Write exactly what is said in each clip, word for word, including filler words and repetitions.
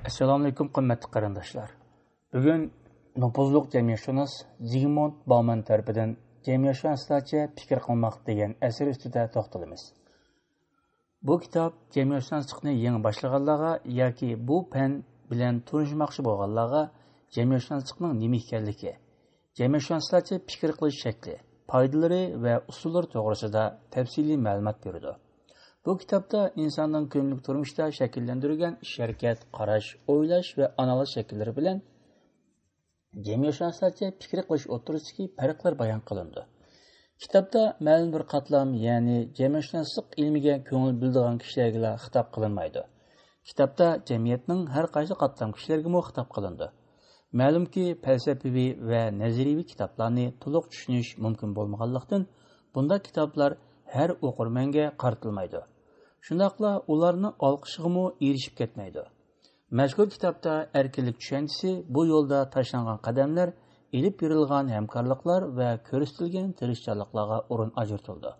ئەسسالامۇئەلەيكۇم، قىممەتلىك قېرىنداشلار. بۈگۈن نوپۇزلۇق جەمئىيەتشۇناس زىگمۇند باۋمەن تەرىپىدىن جەمئىيەتشۇناسلارچە پىكىر قىلماق دېگەن ئەسەر ئۈستىدە توختىلىمىز. بۇ كىتاب جەمئىيەتشۇناسلىقنى يېڭى باشلىغانلارغا ياكى بۇ پەن بىلەن تونۇشماقچى بولغانلارغا جەمئىيەتشۇناسلىقنىڭ نېمە ئىكەنلىكى، جەمئىيەتشۇناسلارچە پىكىر قىلىش شەكلى، پايدىلىرى ۋە ئۇسۇللىرى توغرىسىدا تەپسىلىي مەلۇمات بېرىدۇ. بۇ كىتابتا ئىنساننىڭ كۈندىلىك تۇرمۇشتا شەكىللەندۈرگەن ئىش-ھەرىكەت، قاراش، ئويلاش ۋە ئانالىز شەكىللىرى بىلەن جەمئىيەتشۇناسلارچە پىكىر قىلىش ئوتتۇرىسىدىكى پەرقلەر بايان قىلىنىدۇ. كىتابتا مەلۇم بىر قاتلام، يەنى جەمئىيەتشۇناسلىق ئىلمىگە كۆڭۈل بۆلىدىغان كىشىلەرگىلا خىتاب قىلىنمايدۇ. كىتابتا جەمئىيەتنىڭ ھەر قايسى قاتلام كىشىلىرىگىمۇ خىتاب قىلىنىدۇ. مەلۇمكى، پەلسەپىۋى ۋە نەزەرىيىۋى كىتابلارنى تولۇق چۈشىنىش مۇمكىن بولمىغانلىقتىن، بۇنداق كىتابلار ھەر ئوقۇرمەنگە قارىتىلمايدۇ. شۇنداقلا ئۇلارنىڭ ئالقىشىغىمۇ ئېرىشىپ كەتمەيدۇ. مەزكۇر كىتابتا ئەركىنلىك چۈشەنچىسى، بۇ يولدا تاشلانغان قەدەملەر، ئېلىپ بېرىلغان ھەمكارلىقلار ۋە كۆرسىتىلگەن تىرىشچانلىقلارغا ئورۇن ئاجرىتىلىدۇ.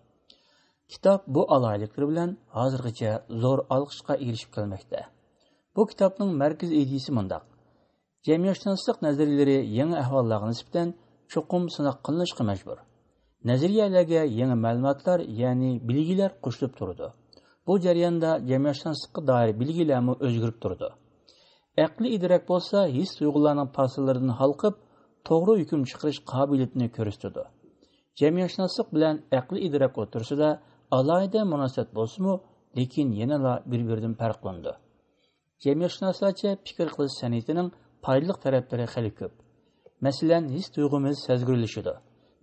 كىتاب بۇ ئالاھىدىلىكلىرى بىلەن ھازىرغىچە زور ئالقىشقا ئېرىشىپ كەلمەكتە. بۇ كىتابنىڭ مەركىزىي ئىدىيىسى مۇنداق: جەمئىيەتشۇناسلىق نەزەرىيەلىرى يېڭى ئەھۋاللارغا نىسبەتەن چوقۇم سىناق قىلىنىشقا مەجبۇر. نەزەرىيەلەرگە يېڭى مەلۇماتلار، يەنى بىلگىلەر قوشۇلۇپ تۇرىدۇ. بۇ جەرياندا جەمئىيەتشۇناسلىققا دائىر بىلگىلەرمۇ ئۆزگىرىپ تۇرىدۇ. ئەقلىي ئىدراك بولسا ھېس تۇيغۇلارنىڭ پاسىللىرىدىن ھالقىپ، توغرا ھۆكۈم چىقىرىش قابىلىيىتىنى كۆرسىتىدۇ. جەمئىيەتشۇناسلىق بىلەن ئەقلىي ئىدراك ئوتتۇرىسىدا ئالاھىدە مۇناسىۋەت بولسىمۇ، لېكىن يەنىلا بىر-بىرىدىن پەرقلىنىدۇ. جەمئىيەتشۇناسلارچە پىكىر قىلىش سەنئىتىنىڭ پايدىلىق تەرەپلىرى خېلى كۆپ. مەسىلەن، ھېس تۇيغۇمىز سەزگۈرلىشىدۇ،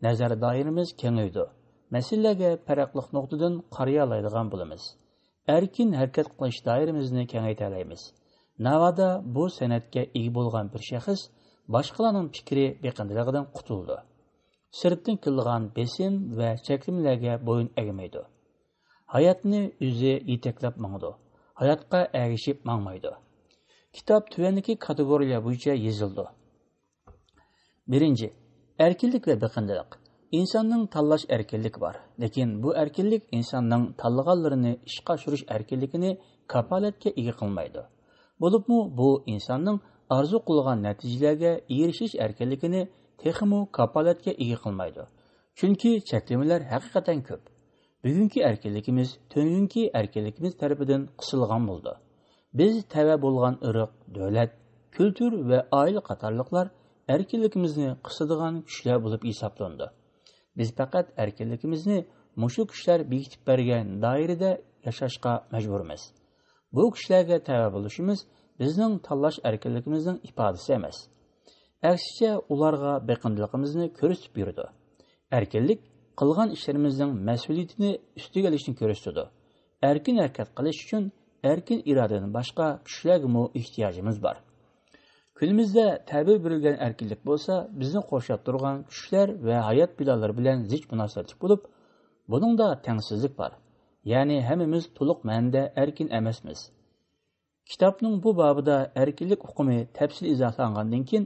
نەزەر دائىرىمىز كېڭىيىدۇ، مەسىلىلەرگە پەرقلىق نۇقتىدىن قارىيالايدىغان بولىمىز. ئەركىن ھەرىكەت قىلىش دائىرىمىزنى كېڭەيتەلەيمىز. ناۋادا بۇ سەنئەتكە ئىگە بولغان بىر شەخس باشقىلارنىڭ پىكرى بېقىندىلىقىدىن قۇتۇلىدۇ. سىرتتىن كېلىدىغان بېسىم ۋە چەكلىمىلەرگە بويۇن ئەگمەيدۇ. ھاياتنى ئۆزى يېتەكلەپ ماڭىدۇ. ھاياتقا ئەگىشىپ ماڭمايدۇ. كىتاب تۆۋەندىكى كاتېگورىيەلەر بويىچە يېزىلىدۇ. بىرىنچى، ئەركىنلىك ۋە بېقىندىلىق. ئىنساننىڭ تاللاش ئەركىنلىكى بار، لېكىن بۇ ئەركىنلىك ئىنساننىڭ تاللىغانلىرىنى ئىشقا ئاشۇرۇش ئەركىنلىكىنى كاپالەتكە ئىگە قىلمايدۇ. بولۇپمۇ بۇ ئىنساننىڭ ئارزۇ قىلغان نەتىجىلەرگە ئېرىشىش ئەركىنلىكىنى تېخىمۇ كاپالەتكە ئىگە قىلمايدۇ. چۈنكى چەكلىمىلەر ھەقىقەتەن كۆپ. بۈگۈنكى ئەركىنلىكىمىز تۈنۈگۈنكى ئەركىنلىكىمىز تەرىپىدىن قىسىلغان بولىدۇ. بىز تەۋە بولغان ئىرق، دۆلەت، كۈلتۈر ۋە ئائىلە قاتارلىقلار ئەركىنلىكىمىزنى قىسىدىغان كۈچلەر بولۇپ ھېسابلىنىدۇ. بىز پەقەت ئەركىنلىكىمىزنى مۇشۇ كۈچلەر بېكىتىپ بەرگەن دائىرىدە ياشاشقا مەجبۇرمىز. بۇ كۈچلەرگە تەۋە بولۇشىمىز بىزنىڭ تاللاش ئەركىنلىكىمىزنىڭ ئىپادىسى ئەمەس. ئەكسىچە، ئۇلارغا بېقىندىلىقىمىزنى كۆرسىتىپ بېرىدۇ. ئەركىنلىك قىلغان ئىشلىرىمىزنىڭ مەسئۇلىيىتىنى ئۈستىگە ئېلىشنى كۆرسىتىدۇ. ئەركىن ھەرىكەت قىلىش ئۈچۈن ئەركىن ئىرادىدىن باشقا كۈچلەرگىمۇ ئېھتىياجىمىز بار. كۈنىمىزدە تەبىر بېرىلگەن ئەركىنلىك بولسا، بىزنى قورشاپ تۇرغان كۈچلەر ۋە ھايات پىلانلىرى بىلەن زىچ مۇناسىۋەتلىك بولۇپ، بۇنىڭدا تەڭسىزلىك بار. يەنى ھەممىمىز تولۇق مەنىدە ئەركىن ئەمەسمىز. كىتابنىڭ بۇ بابىدا ئەركىنلىك ئۇقۇمى تەپسىلىي ئىزاھلانغاندىن كېيىن،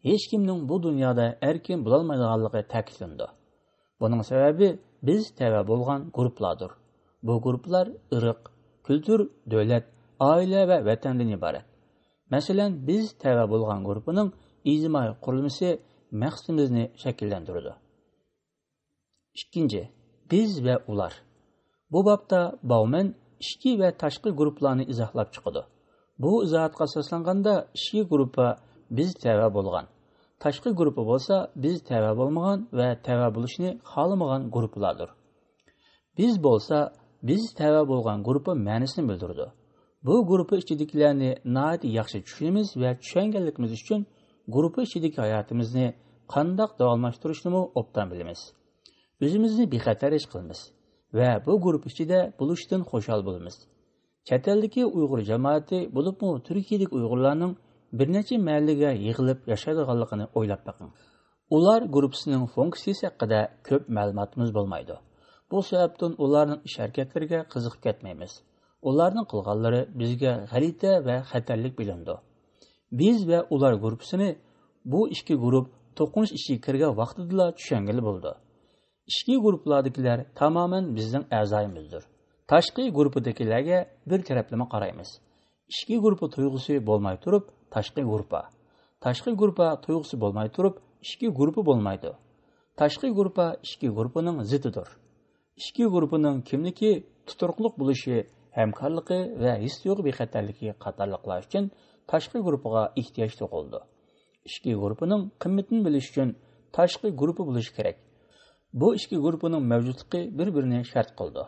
ھېچكىمنىڭ بۇ دۇنيادا ئەركىن بولالمايدىغانلىقى تەكىتلىنىدۇ. بۇنىڭ سەۋەبى بىز تەۋە بولغان گۇرۇپپىلاردۇر. بۇ گۇرۇپپىلار ئىرق، كۈلتۈر، دۆلەت، ئائىلە ۋە ۋەتەندىن ئىبارەت. مەسىلەن، بىز تەۋە بولغان گۇرۇپپىنىڭ ئىجتىمائىي قۇرۇلمىسى مەقسىتىمىزنى شەكىللەندۈرىدۇ. ئىككىنچى، بىز ۋە ئۇلار. بۇ بابتا باۋمەن ئىچكى ۋە تاشقى گۇرۇپپىلارنى ئىزاھلاپ چىقىدۇ. بۇ ئىزاھاتقا ئاساسلانغاندا، ئىچكى گۇرۇپپا بىز تەۋە بولغان، تاشقى گۇرۇپپا بولسا بىز تەۋە بولمىغان ۋە تەۋە بولۇشنى خالىمىغان گۇرۇپپىلاردۇر. بىز بولسا بىز تەۋە بولغان گۇرۇپپا مەنىسىنى بىلدۈرىدۇ. بۇ گۇرۇپپا ئىچىدىكىلەرنى ناھايىتى ياخشى چۈشىنىمىز ۋە چۈشەنگەنلىكىمىز ئۈچۈن گۇرۇپپا ئىچىدىكى ھاياتىمىزنى قانداق داۋاملاشتۇرۇشنىمۇ ئوبدان بىلىمىز. ئۆزىمىزنى بىخەتەر ھېس قىلىمىز ۋە بۇ گۇرۇپپا ئىچىدە بولۇشتىن خۇشال بولىمىز. چەت ئەلدىكى ئۇيغۇر جامائىتى، بولۇپمۇ تۈركىيەدىكى ئۇيغۇرلارنىڭ بىر نەچچە مەھەللىگە يىغىلىپ ياشايدىغانلىقىنى ئويلاپ بېقىڭ. ئۇلار گۇرۇپپىسىنىڭ فۇنكسىيىسى ھەققىدە كۆپ مەلۇماتىمىز بولمايدۇ. بۇ سەۋەبتىن ئۇلارنىڭ ئىش ھەرىكەتلىرىگە قىزىقىپ كەتمەيمىز. ئۇلارنىڭ قىلغانلىرى بىزگە غەلىتە ۋە خەتەرلىك بىلىنىدۇ. بىز ۋە ئۇلار گۇرۇپپىسىنى بۇ ئىككى گۇرۇپ توقۇنۇش ئىچىگە كىرگەن ۋاقتىدىلا چۈشەنگىلى بولىدۇ. ئىچكى گۇرۇپپىلاردىكىلەر تامامەن بىزنىڭ ئەزايىمىزدۇر. تاشقى گۇرۇپپىدىكىلەرگە بىر تەرەپلىمە قارايمىز. ئىچكى گۇرۇپپا تۇيغۇسى بولماي تۇرۇپ، تاشقى گۇرۇپپا. تاشقى گۇرۇپپا تۇيغۇسى بولماي تۇرۇپ، ئىچكى گۇرۇپپا بولمايدۇ. تاشقى گۇرۇپپا ئىچكى گۇرۇپپىنىڭ زىتىدۇر. ئىچكى گۇرۇپپىنىڭ كىملىكى، تۇتۇرۇقلۇق بولۇشى، ھەمكارلىقى ۋە ھېس تۇيغۇ بىخەتەرلىكى قاتارلىقلار ئۈچۈن تاشقى گۇرۇپپىغا ئېھتىياج تۇغۇلىدۇ. ئىچكى گۇرۇپپىنىڭ قىممىتىنى بىلىش ئۈچۈن تاشقى گۇرۇپپا بولۇشى كېرەك. بۇ ئىچكى گۇرۇپپىنىڭ مەۋجۇتلۇقى بىر-بىرىنى شەرت قىلىدۇ.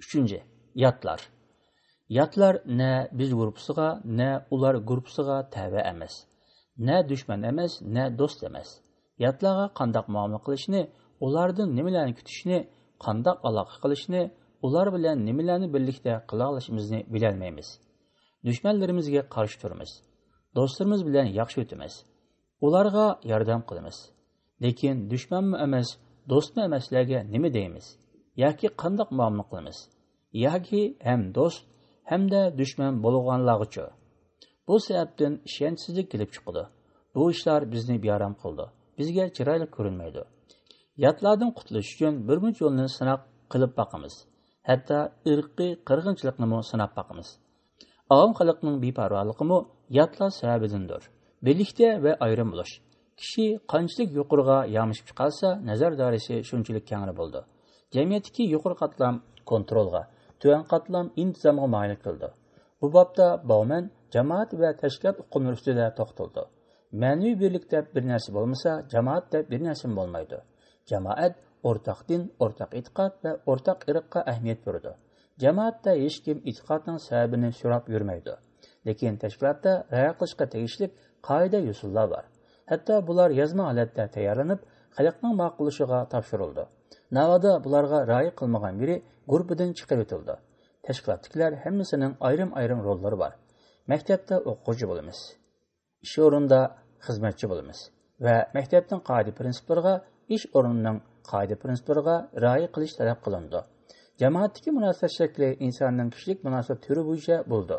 ئۈچىنچى، ياتلار. ياتلار نە بىز گۇرۇپپىسىغا، نە ئۇلار گۇرۇپپىسىغا تەۋە ئەمەس. نە دۈشمەن ئەمەس، نە دوست ئەمەس. ياتلارغا قانداق مۇئامىلە قىلىشنى، ئۇلاردىن نېمىلەرنى كۈتۈشنى، قانداق ئالاقە قىلىشنى، ئۇلار بىلەن نېمىلەرنى بىرلىكتە قىلالايشىمىزنى بىلەلمەيمىز. دۈشمەنلىرىمىزگە قارشى تۇرىمىز. دوستلىرىمىز بىلەن ياخشى ئۆتىمىز. ئۇلارغا ياردەم قىلىمىز. لېكىن دۈشمەنمۇ ئەمەس، دوستمۇ ئەمەسلەرگە نېمە دەيمىز؟ ياكى قانداق مۇئامىلە قىلىمىز؟ ياكى ھەم دوست، ھەمدە دۈشمەن بولغانلارغىچۇ؟ بۇ سەۋەبتىن ئىشەنچسىزلىك كېلىپ چىقىدۇ. بۇ ئىشلار بىزنى بىئارام قىلىدۇ. بىزگە چىرايلىق كۆرۈنمەيدۇ. ياتلاردىن قۇتۇلۇش ئۈچۈن بىر مۇنچە يولنى سىناق قىلىپ باقىمىز. ھەتتا ئىرقىي قىرغىنچىلىقنىمۇ سىناپ باقىمىز. ئاۋام خەلقنىڭ بىپەرۋالىقىمۇ ياتلار سەۋەبىدىندۇر. بىرلىكتە ۋە ئايرىم بولۇش. كىشى قانچىلىك يۇقىرىغا يامىشىپ چىقالسا، نەزەر دائىرىسى شۇنچىلىك كەڭرى بولىدۇ. جەمئىيەتتىكى يۇقىرى قاتلام كونترولغا، تۆۋەن قاتلام ئىنتىزامغا مايىل كېلىدۇ. بۇ بابتا باۋمەن جامائەت ۋە تەشكىلات ئۇقۇملىرى ئۈستىدە توختىلىدۇ. مەنىۋى بىرلىك دەپ بىر نەرسە بولمىسا، جامائەت دەپ بىر نەرسىمۇ بولمايدۇ. جامائەت ئورتاق دىن، ئورتاق ئېتىقاد ۋە ئورتاق ئىرققا ئەھمىيەت بېرىدۇ. جامائەتتە ھېچكىم ئېتىقادنىڭ سەۋەبىنى سوراپ يۈرمەيدۇ. لېكىن تەشكىلاتتا رىئايە قىلىشقا تېگىشلىك قائىدە-يوسۇنلار بار. ھەتتا بۇلار يازما ھالەتتە تەييارلىنىپ، خەلقنىڭ ماقۇللىشىغا تاپشۇرۇلىدۇ. ناۋادا بۇلارغا رىئايە قىلمىغان بىرى گۇرۇپپىدىن چىقىرىۋېتىلىدۇ. تەشكىلاتتىكىلەر ھەممىسىنىڭ ئايرىم-ئايرىم روللىرى بار. مەكتەپتە ئوقۇغۇچى بولىمىز. ئىش ئورنىدا خىزمەتچى بولىمىز ۋە مەكتەپنىڭ قائىدە-پىرىنسىپلىرىغا، ئىش ئورنىنىڭ قائىدە-پىرىنسىپلىرىغا رىئايە قىلىش تەلەپ قىلىنىدۇ. جامائەتتىكى مۇناسىۋەت شەكلى ئىنساننىڭ كىشىلىك مۇناسىۋەت تۈرى بويىچە بولىدۇ.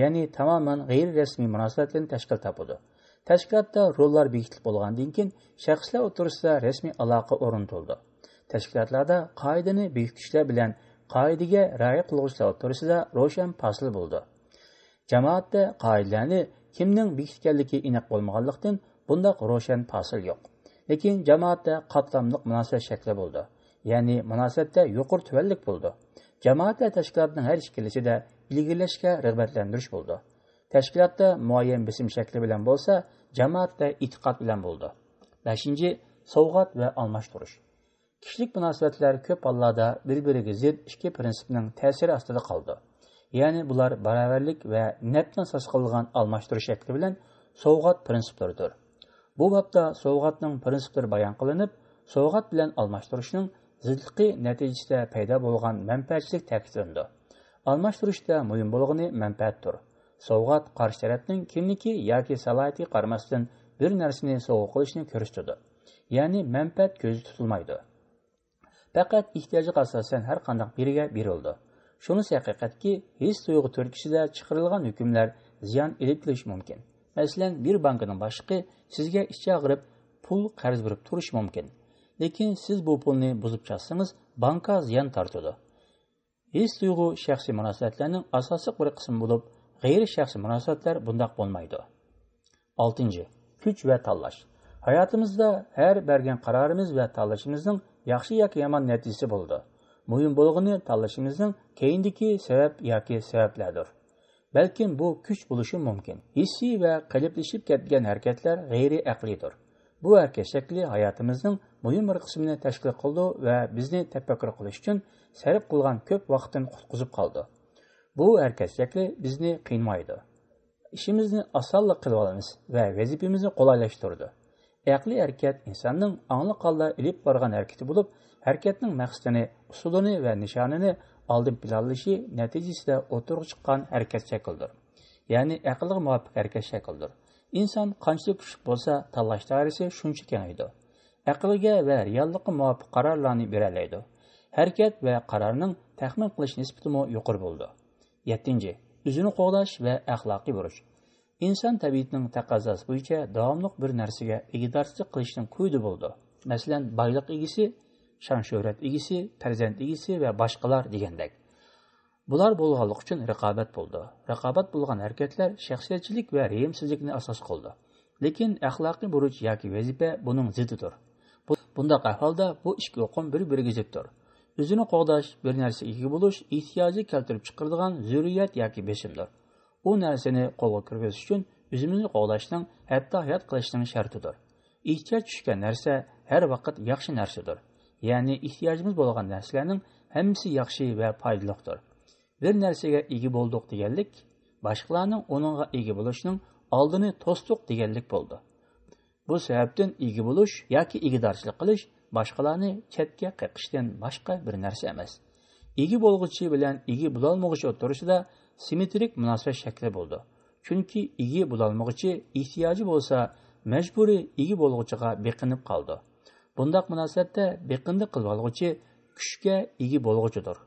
يەنى تامامەن غەيرىي رەسمىي مۇناسىۋەتتىن تەشكىل تاپىدۇ. تەشكىلاتتا روللار بېكىتىلىپ بولغاندىن كېيىن، شەخسلەر ئوتتۇرىسىدا رەسمىي ئالاقە ئورنىتىلىدۇ. تەشكىلاتلاردا قائىدىنى بېكىتكۈچىلەر بىلەن قائىدىگە رىئايە قىلغۇچىلار ئوتتۇرىسىدا روشەن پاسىل بولىدۇ. جامائەتتە قائىدىلەرنى كىمنىڭ بېكىتكەنلىكى ئېنىق بولمىغانلىقتىن، بۇنداق روشەن پاسىل يوق. لېكىن جامائەتتە قاتلاملىق مۇناسىۋەت شەكلى بولىدۇ. يەنى مۇناسىۋەتتە يۇقىرى تۆۋەنلىك بولىدۇ. جامائەت ۋە تەشكىلاتنىڭ ھەر ئىككىلىسىدە ئىلگىرىلەشكە رىغبەتلەندۈرۈش بولىدۇ. تەشكىلاتتا مۇئەييەن بېسىم شەكلى بىلەن بولسا، جامائەتتە ئېتىقاد بىلەن بولىدۇ. بەشىنچى، سوۋغات ۋە ئالماشتۇرۇش. كىشىلىك مۇناسىۋەتلەر كۆپ ھاللاردا بىر-بىرىگە زىت ئىككى پىرىنسىپنىڭ تەسىرى ئاستىدا قالىدۇ. يەنى بۇلار باراۋەرلىك ۋە نەپنى ئاساس قىلغان ئالماشتۇرۇش شەكلى بىلەن سوۋغات پىرىنسىپلىرىدۇر. بۇ بابتا سوۋغاتنىڭ پىرىنسىپلىرى بايان قىلىنىپ، سوۋغات بىلەن ئالماشتۇرۇشنىڭ زىتلىقى نەتىجىسىدە پەيدا بولغان مەنپەئەتچىلىك تەكىتلىنىدۇ. ئالماشتۇرۇشتا مۇھىم بولغىنى مەنپەئەتتۇر. سوۋغات قارشى تەرەپنىڭ كىملىكى ياكى سالاھىيىتىگە قارىماستىن بىر نەرسىنى سوۋغا قىلىشنى كۆرسىتىدۇ. يەنى مەنپەئەت كۆزدە تۇتۇلمايدۇ. پەقەت ئېھتىياجغا ئاساسەن ھەر قانداق بىرىگە بېرىلىدۇ. شۇنىسى ھەقىقەتكى، ھېس تۇيغۇ تۈرتكىسىدە چىقىرىلغان ھۆكۈملەر زىيان ئېلىپ كېلىشى مۇمكىن. مەسىلەن، بىر بانكىنىڭ باشلىقى سىزگە ئىچ ئاغرىپ پۇل قەرز بېرىپ تۇرۇشى مۇمكىن. لېكىن سىز بۇ پۇلنى بۇزۇپ چاچسىڭىز، بانكا زىيان تارتىدۇ. ھېس تۇيغۇ شەخسىي مۇناسىۋەتلەرنىڭ ئاساسلىق بىر قىسمى بولۇپ، غەيرىي شەخسىي مۇناسىۋەتلەر بۇنداق بولمايدۇ. ئالتىنچى، كۈچ ۋە تاللاش. ھاياتىمىزدا ھەر بەرگەن قارارىمىز ۋە تاللىشىمىزنىڭ ياخشى ياكى يامان نەتىجىسى بولىدۇ. مۇھىم بولغىنى تاللىشىمىزنىڭ كەينىدىكى سەۋەب ياكى سەۋەبلەردۇر. بەلكىم بۇ كۈچ بولۇشى مۇمكىن. ھېسسىي ۋە قېلىپلىشىپ كەتكەن ھەرىكەتلەر غەيرىي ئەقلىيدۇر. بۇ ھەرىكەت شەكلى ھاياتىمىزنىڭ مۇھىم بىر قىسمىنى تەشكىل قىلىدۇ ۋە بىزنى تەپەككۇر قىلىش ئۈچۈن سەرپ قىلغان كۆپ ۋاقىتتىن قۇتقۇزۇپ قالىدۇ. بۇ ھەرىكەت شەكلى بىزنى قىينىمايدۇ. ئىشىمىزنى ئاسانلا قىلىۋالىمىز ۋە ۋەزىپىمىزنى قولايلاشتۇرىدۇ. ئەقلىي ھەرىكەت ئىنساننىڭ ئاڭلىق ھالدا ئېلىپ بارغان ھەرىكىتى بولۇپ، ھەرىكەتنىڭ مەقسىتىنى، ئۇسۇلىنى ۋە نىشانىنى ئالدىن پىلانلىشى نەتىجىسىدە ئوتتۇرىغا چىققان ھەرىكەت شەكلىدۇر. يەنى ئەقىلگە مۇۋاپىق ھەرىكەت شەكلىدۇر. ئىنسان قانچىلىك كۈچلۈك بولسا، تاللاش دائىرىسى شۇنچە كېڭىيىدۇ. ئەقىلگە ۋە رېئاللىققا مۇۋاپىق قارارلارنى بېرەلەيدۇ. ھەرىكەت ۋە قارارنىڭ تەخمىن قىلىش نىسبىتىمۇ يۇقىرى بولىدۇ. يەتتىنچى، ئۆزىنى قوغداش ۋە ئەخلاقىي بۇرچ. ئىنسان تەبىئىتىنىڭ تەقەززاسى بويىچە داۋاملىق بىر نەرسىگە ئىگىدارچىلىق قىلىشنىڭ كويىدا بولىدۇ. مەسىلەن، بايلىق ئىگىسى، شان-شۆھرەت ئىگىسى، پەرزەنت ئىگىسى ۋە باشقىلار دېگەندەك. بۇلار بولغانلىقى ئۈچۈن رىقابەت بولىدۇ. رىقابەت بولغان ھەرىكەتلەر شەخسىيەتچىلىك ۋە رېھىمسىزلىكنى ئاساس قىلىدۇ. لېكىن ئەخلاقىي بۇرچ ياكى ۋەزىپە بۇنىڭ زىتىدۇر. بۇ، بۇنداق ئەھۋالدا بۇ ئىككى ئۇقۇم بىر-بىرىگە زىتتۇر. ئۆزىنى قوغداش، بىر نەرسىگە ئىگە بولۇش ئېھتىياجى كەلتۈرۈپ چىقىرىدىغان زۆرۈرىيەت ياكى بېسىمدۇر. ئۇ نەرسىنى قولغا كىرگۈزۈش ئۈچۈن ئۆزىمىزنى قوغداشنىڭ، ھەتتا ھايات قېلىشنىڭ شەرتىدۇر. ئېھتىياج چۈشكەن نەرسە ھەر ۋاقىت ياخشى نەرسىدۇر. يەنى ئېھتىياجىمىز بولغان نەرسىلەرنىڭ ھەممىسى ياخشى ۋە پايدىلىقتۇر. بىر نەرسىگە ئىگە بولدۇق دېگەنلىك، باشقىلارنىڭ ئۇنىڭغا ئىگە بولۇشىنىڭ ئالدىنى توستۇق دېگەنلىك بولىدۇ. بۇ سەۋەبتىن ئىگە بولۇش ياكى ئىگىدارچىلىق قىلىش باشقىلارنى چەتكە قېقىشتىن باشقا بىر نەرسە ئەمەس. ئىگە بولغۇچى بىلەن ئىگە بولالمىغۇچى ئوتتۇرىسىدا سىممېترىك مۇناسىۋەت شەكلى بولىدۇ. چۈنكى ئىگە بولالمىغۇچى ئېھتىياجى بولسا مەجبۇرىي ئىگە بولغۇچىغا بېقىنىپ قالىدۇ. بۇنداق مۇناسىۋەتتە بېقىندى قىلىۋالغۇچى كۈچكە ئىگە بولغۇچىدۇر.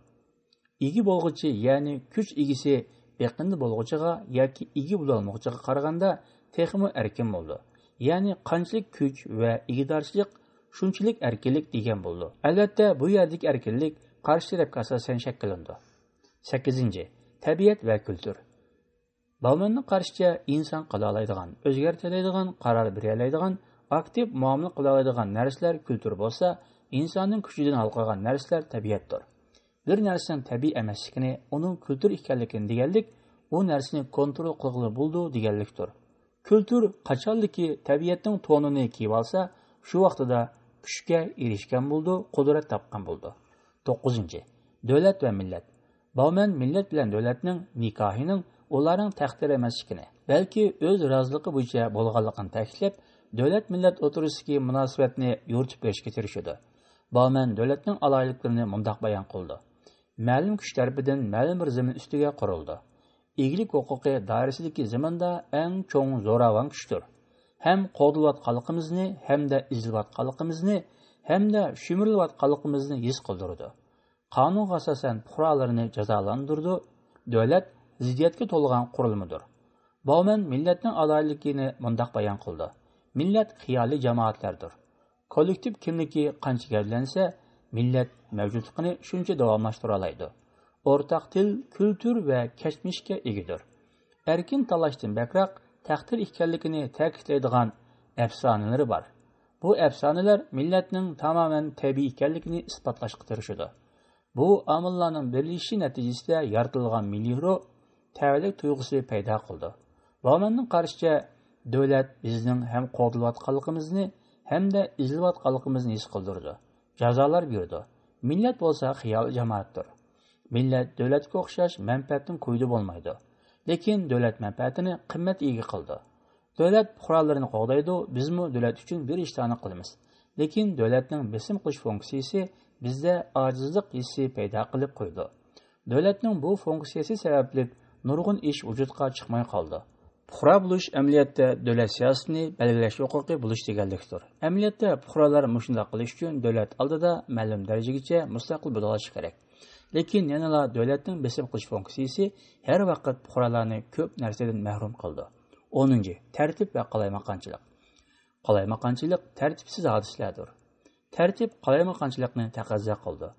ئىگە بولغۇچى، يەنى كۈچ ئىگىسى بېقىندى بولغۇچىغا ياكى ئىگە بولالمىغۇچىغا قارىغاندا تېخىمۇ ئەركىن بولىدۇ. يەنى قانچىلىك كۈچ ۋە ئىگىدارچىلىق، شۇنچىلىك ئەركىنلىك دېگەن بولىدۇ. ئەلۋەتتە، بۇ يەردىكى ئەركىنلىك قارشى تەرەپكە ئاساسەن شەكىللىنىدۇ. سەككىزىنچى، تەبىئەت ۋە كۈلتۈر. باۋمەننىڭ قارىشىچە، ئىنسان قىلالايدىغان، ئۆزگەرتەلەيدىغان، قارار بېرەلەيدىغان، ئاكتىپ مۇئامىلە قىلالايدىغان نەرسىلەر كۈلتۈر بولسا، ئىنساننىڭ كۈچىدىن ھالقىغان نەرسىلەر تەبىئەتتۇر. بىر نەرسىنىڭ تەبىئىي ئەمەسلىكىنى، ئۇنىڭ كۈلتۈر ئىكەنلىكىنى دېگەنلىك، ئۇ نەرسىنى كونترول قىلغىلى بولىدۇ دېگەنلىكتۇر. كۈلتۈر قاچانلىكى تەبىئەتنىڭ تونىنى كىيىۋالسا، شۇ ۋاقتىدا كۈچكە ئېرىشكەن بولىدۇ، قۇدرەت تاپقان بولىدۇ. توققۇزىنچى، دۆلەت ۋە مىللەت. باۋمەن مىللەت بىلەن دۆلەتنىڭ نىكاھىنىڭ ئۇلارنىڭ تەقدىرى ئەمەسلىكىنى، بەلكى ئۆز رازىلىقى بويىچە بولغانلىقىنى تەكىتلەپ، دۆلەت-مىللەت ئوتتۇرىسىدىكى مۇناسىۋەتنى يورۇتۇپ بېرىشكە تىرىشىدۇ. باۋمەن دۆلەتنىڭ ئالاھىدىلىكلىرىنى مۇنداق بايان قىلىدۇ: مەلۇم كۈچ تەرىپىدىن مەلۇم بىر زېمىن ئۈستىگە قۇرۇلىدۇ. ئىگىلىك ھوقۇقى دائىرىسىدىكى زېمىندا ئەڭ چوڭ زوراۋان كۈچتۇر. ھەم قوغدىلىۋاتقانلىقىمىزنى، ھەمدە ئېزىلىۋاتقانلىقىمىزنى، ھەمدە شۈمۈرۈلۈۋاتقانلىقىمىزنى ھېس قىلدۇرىدۇ. قانۇنغا ئاساسەن پۇقرالىرىنى جازالاندۇرىدۇ. دۆلەت زىددىيەتكە تولغان قۇرۇلمىدۇر. باۋمەن مىللەتنىڭ ئالاھىدىلىكىنى مۇنداق بايان قىلىدۇ: مىللەت خىيالىي جامائەتلەردۇر. كوللېكتىپ كىملىكى قانچە گەۋدىلەنسە، مىللەت مەۋجۇتلۇقىنى شۇنچە داۋاملاشتۇرالايدۇ. ئورتاق تىل، كۈلتۈر ۋە كەچمىشكە ئىگىدۇر. ئەركىن تاللاشتىن بەكرەك تەقدىر ئىكەنلىكىنى تەكىتلەيدىغان ئەپسانىلىرى بار. بۇ ئەپسانىلەر مىللەتنىڭ تامامەن تەبىئىي ئىكەنلىكىنى ئىسپاتلاشقا تىرىشىدۇ. بۇ ئامىللارنىڭ بىرلىشىشى نەتىجىسىدە يارىتىلغان مىللىي روھ، تەۋەلىك تۇيغۇسى پەيدا قىلىدۇ. باۋمەننىڭ قارىشىچە، دۆلەت بىزنىڭ ھەم قوغدىلىۋاتقانلىقىمىزنى، ھەمدە ئېزىلىۋاتقانلىقىمىزنى ھېس قىلدۇرىدۇ. جازالار بېرىدۇ. مىللەت بولسا خىيالىي جامائەتتۇر. مىللەت دۆلەتكە ئوخشاش مەنپەئەتتىن كويىدا بولمايدۇ. لېكىن دۆلەت مەنپەئەتىنى قىممەتكە ئىگە قىلىدۇ. دۆلەت پۇقرالىرىنى قوغدايدۇ، بىزمۇ دۆلەت ئۈچۈن بىر ئىشلارنى قىلىمىز. لېكىن دۆلەتنىڭ بېسىم قىلىش فۇنكسىيىسى بىزدە ئاجىزلىق ھېسسى پەيدا قىلىپ قويىدۇ. دۆلەتنىڭ بۇ فۇنكسىيەسى سەۋەبلىك نۇرغۇن ئىش ۋۇجۇدقا چىقماي قالىدۇ. پۇقرا بولۇش ئەمەلىيەتتە دۆلەت سىياسىتىنى بەلگىلەش ھوقۇقى بولۇش دېگەنلىكتۇر. ئەمەلىيەتتە پۇقرالار مۇشۇنداق قىلىش ئۈچۈن دۆلەت ئالدىدا مەلۇم دەرىجىگىچە مۇستەقىل بولۇۋالىشى كېرەك. لېكىن يەنىلا دۆلەتنىڭ بېسىم قىلىش فۇنكسىيىسى ھەر ۋاقىت پۇقرالارنى كۆپ نەرسىدىن مەھرۇم قىلىدۇ. ئونىنچى، تەرتىپ ۋە قالايمىقانچىلىق. قالايمىقانچىلىق تەرتىپسىز ھادىسىلەردۇر. تەرتىپ قالايمىقانچىلىقنى تەقەززا قىلىدۇ.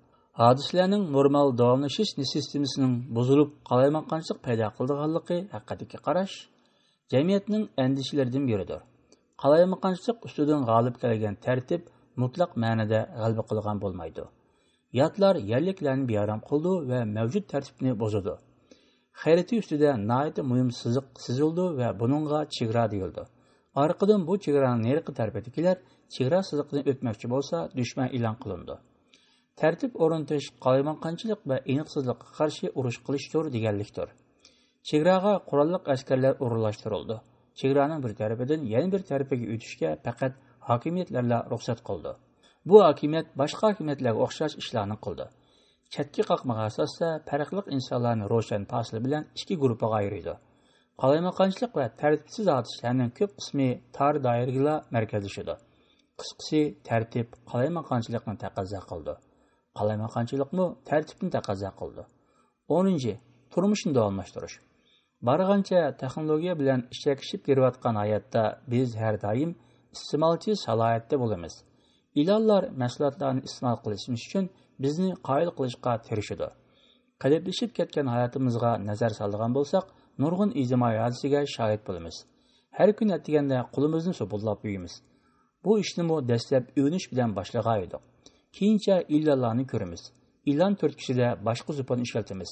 ھادىسىلەرنىڭ نورمال داۋاملىشىش سىستېمىسىنىڭ بۇزۇلۇپ، قالايمىقانچىلىق پەيدا قىلىدىغانلىقى ھەققىدىكى قاراش جەمئىيەتنىڭ ئەندىشىلىرىدىن بىرىدۇر. قالايمىقانچىلىق ئۈستىدىن غالىب كەلگەن تەرتىپ مۇتلەق مەنىدە غەلىبە قىلغان بولمايدۇ. ياتلار يەرلىكلەرنى بىئارام قىلىدۇ ۋە مەۋجۇت تەرتىپنى بۇزىدۇ. خەرىتە ئۈستىدە ناھايىتى مۇھىم سىزىق سىزىلىدۇ ۋە بۇنىڭغا چېگرا دېيىلىدۇ. ئارقىدىن بۇ چېگرانىڭ نېرىقى تەرىپىدىكىلەر چېگرا سىزىقىدىن ئۆتمەكچى بولسا، دۈشمەن ئېلان قىلىنىدۇ. تەرتىپ ئورنىتىش قالايمىقانچىلىق ۋە ئېنىقسىزلىققا قارشى ئۇرۇش قىلىشتۇر دېگەنلىكتۇر. چېگراغا قوراللىق ئەسكەرلەر ئورۇنلاشتۇرۇلىدۇ. چېگرانىڭ بىر تەرىپىدىن يەنە بىر تەرىپىگە ئۆتۈشكە پەقەت ھاكىمىيەتلەرلا رۇخسەت قىلىدۇ. بۇ ھاكىمىيەت باشقا ھاكىمىيەتلەرگە ئوخشاش ئىشلارنى قىلىدۇ. چەتكە قاقمىغا ئاساستا پەرقلىق ئىنسانلارنى روشەن پاسىل بىلەن ئىككى گۇرۇپپىغا ئايرىيدۇ. قالايمىقانچىلىق ۋە تەرتىپسىز ھادىسىلەرنىڭ كۆپ قىسمى تار دائىرىگىلا مەركەزلىشىدۇ. قىسقىسى، تەرتىپ قالايمىقانچىلىقنى تەقەززا قىلىدۇ. قالايمىقانچىلىقمۇ تەرتىپنى تەقەززا قىلىدۇ. ئونىنچى، تۇرمۇشنى داۋاملاشتۇرۇش. بارغانچە تېخنولوگىيە بىلەن ئىچەكلىشىپ كېلىۋاتقان ھاياتتا بىز ھەر دائىم ئىستېمالچى سالاھىيەتتە بولىمىز. ئېلانلار مەھسۇلاتلارنى ئىستېمال قىلىشىمىز ئۈچۈن بىزنى قايىل قىلىشقا تىرىشىدۇ. قېلىپلىشىپ كەتكەن ھاياتىمىزغا نەزەر سالىدىغان بولساق، نۇرغۇن ئىجتىمائىي ھادىسىگە شاھىت بولىمىز. ھەر كۈنى ئەتىگەندە قولىمىزنى سوپۇنلاپ يۇيىمىز. بۇ ئىشنىمۇ دەسلەپ ئۆگىنىش بىلەن باشلىغان ئىدۇق. كېيىنچە ئېلانلارنى كۆرىمىز. ئېلان تۈرتكىسىدە باشقا سوپۇن ئىشلىتىمىز.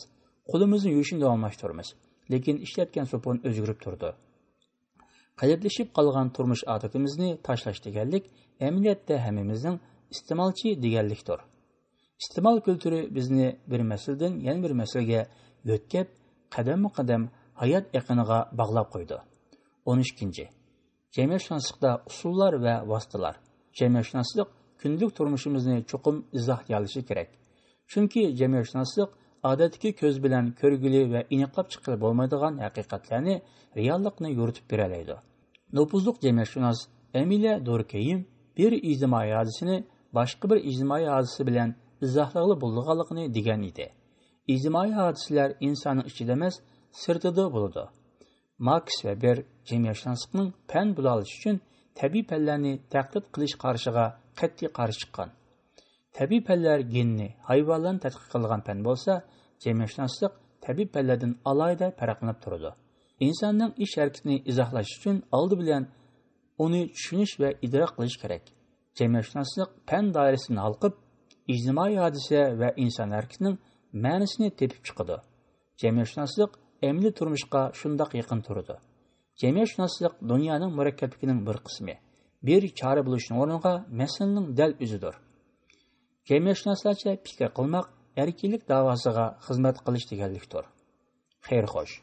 قولىمىزنى يۇيۇشنى داۋاملاشتۇرىمىز. لېكىن ئىشلەتكەن سوپۇن ئۆزگىرىپ تۇرىدۇ. قېلىپلىشىپ قالغان تۇرمۇش ئادىتىمىزنى تاشلاش دېگەنلىك ئەمەلىيەتتە ھەممىمىزنىڭ ئىستېمالچى دېگەنلىكتۇر. ئىستېمال كۈلتۈرى بىزنى بىر مەسىلىدىن يەنە بىر مەسىلىگە يۆتكەپ، قەدەممۇ قەدەم ھايات ئېقىنىغا باغلاپ قويىدۇ. ئون ئىككىنچى، جەمئىيەتشۇناسلىقتا ئۇسۇللار ۋە ۋاسىتىلار. جەمئىيەتشۇناسلىق كۈندىلىك تۇرمۇشىمىزنى چوقۇم ئىزاھلىيالىشى كېرەك. چۈنكى جەمئىيەتشۇناسلىق ئادەتتىكى كۆز بىلەن كۆرگىلى ۋە ئېنىقلاپ چىققىلى بولمايدىغان ھەقىقەتلەرنى، رېئاللىقنى يورۇتۇپ بېرەلەيدۇ. نوپۇزلۇق جەمئىيەتشۇناس ئەمىلىيە دوركېيم بىر ئىجتىمائىي ھادىسىنى باشقا بىر ئىجتىمائىي ھادىسە بىلەن ئىزاھلىغىلى بولىدىغانلىقىنى دېگەن ئىدى. ئىجتىمائىي ھادىسىلەر ئىنساننىڭ ئىچىدە ئەمەس، سىرتىدا بولىدۇ. ماركس ۋە بېر جەمئىيەتشۇناسلىقنىڭ پەن بولالىشى ئۈچۈن تەبىئىي پەنلەرنى تەتقىق قىلىش قارىشىغا قەتئىي قارشى چىققان. تەبىئىي پەنلەر گېننى، ھايۋانلارنى تەتقىق قىلىدىغان پەن بولسا، جەمئىيەتشۇناسلىق تەبىئىي پەنلەردىن ئالاھىدە پەرقلىنىپ تۇرىدۇ. ئىنساننىڭ ئىش ھەرىكىتىنى ئىزاھلاش ئۈچۈن ئالدى بىلەن ئۇنى چۈشىنىش ۋە ئىدراك قىلىش كېرەك. جەمئىيەتشۇناسلىق پەن دائىرىسىدىن ھالقىپ، ئىجتىمائىي ھادىسە ۋە ئىنسان ھەرىكىتىنىڭ مەنىسىنى تېپىپ چىقىدۇ. جەمئىيەتشۇناسلىق ئەمەلىي تۇرمۇشقا شۇنداق يېقىن تۇرىدۇ. جەمئىيەتشۇناسلىق دۇنيانىڭ مۇرەككەپلىكىنىڭ بىر قىسمى. بىر چارە بولۇشنىڭ ئورنىغا مەسىلىنىڭ دەل ئۆزىدۇر. جەمئىيەتشۇناسلارچە پىكىر قىلماق ئەركىنلىك داۋاسىغا خىزمەت قىلىش دېگەنلىكتۇر. خەير خوش.